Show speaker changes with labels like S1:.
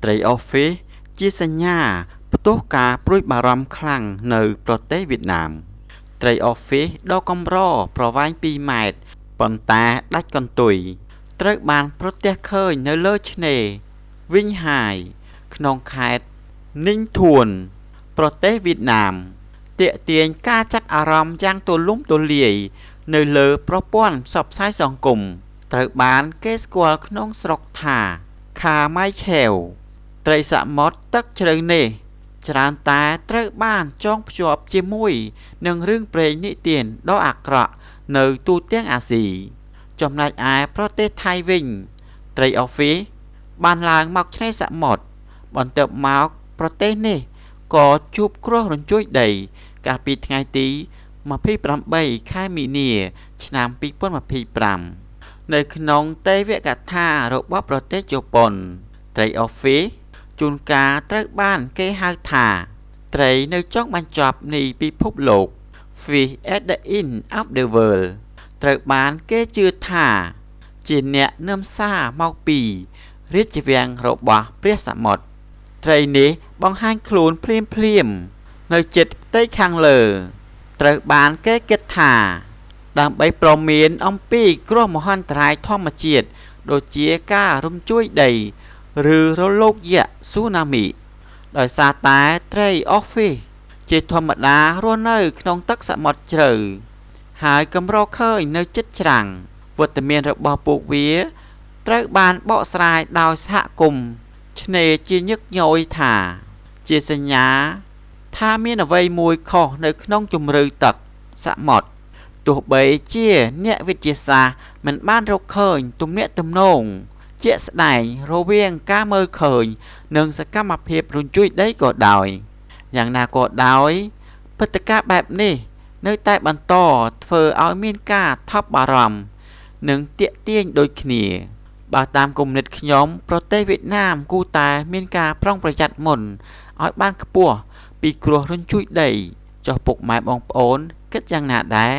S1: ត្រី Oarfish ជាសញ្ញាផ្ទុះការព្រួយបារម្ភខ្លាំងនៅប្រទេសវៀតណាម ត្រី Oarfish ដ៏កម្រប្រវែង2ម៉ែត្រប៉ុន្តែដាច់កន្ទុយត្រូវបានប្រទះឃើញនៅលើឆ្នេរវិញហាយក្នុងខេត្តនិញធួនប្រទេសវៀតណាមទាក់ទាញការចាប់អារម្មណ៍យ៉ាងទូលំទូលាយនៅលើប្រព័ន្ធផ្សព្វផ្សាយសង្គមត្រូវបានគេស្គាល់ក្នុងស្រុកថា ខាម៉ៃឆេវត្រីសមុទ្រទឹកជ្រៅនេះច្រើនតែត្រូវបានចងភ្ជាប់ជាមួយនឹងរឿងព្រេងនិទានដ៏អាក្រក់នៅទូទាំងអាស៊ីចំណែកឯប្រទេសថៃវិញត្រី Oarfish បានឡើងមកឆ្នេរសមុទ្របន្ទាប់មកប្រទេសនេះក៏ជួបគ្រោះរញ្ជួយដីកាលពីថ្ងៃទី28ខែមីនាឆ្នាំ2025នៅក្នុងទេវកថារបស់ប្រទេសជប៉ុនត្រី Oarfish ជួនកាលត្រូវបានគេហៅថាត្រីនៅចុងបញ្ចប់នៃពិភពលោក Fish at the end of the world ត្រូវបានគេជឿថាជាអ្នកនាំសារមកពីរាជវាំងរបស់ព្រះសមុទ្រត្រីនេះបង្ហាញខ្លួនភ្លាមភ្លាមនៅជិតផ្ទៃខាងលើត្រូវបានគេគិតថាដើម្បីព្រមានអំពីគ្រោះមហន្តរាយធម្មជាតិដូចជាការរំជួយដីឬរលកយក្សស៊ូណាមីដោយសារតែត្រី Oarfish ជាធម្មតារស់នៅក្នុងទឹកសមុទ្រជ្រៅហើយកម្រឃើញនៅជិតច្រាំងវត្តមានរបស់ពួកវាត្រូវបានបកស្រាយដោយសហគមន៍ឆ្នេរជាញឹកញយថាជាសញ្ញាថាមានអ្វីមួយខុសនៅក្នុងជម្រៅទឹកសមុទ្រទោះបីជាអ្នកវិទ្យាសាស្ត្រមិនបានរកឃើញទំនាក់ទំនងជាក់ស្ដែងរវាងការមើលឃើញនិងសកម្មភាពរញ្ជួយដីក៏ដោយយ៉ាងណាក៏ដោយព្រឹត្តិការណ៍បែបនេះនៅតែបន្តធ្វើឲ្យមានការថប់បារម្ភនិងទាក់ទាញដូចគ្នាបើតាមគំនិតខ្ញុំប្រទេសវៀតណាមគួរតែមានការប្រុងប្រយ័ត្នមុនឲ្យបានខ្ពស់ពីគ្រោះរញ្ជួយដីចុះពុកម៉ែបងប្អូនគិតយ៉ាងណាដែរ?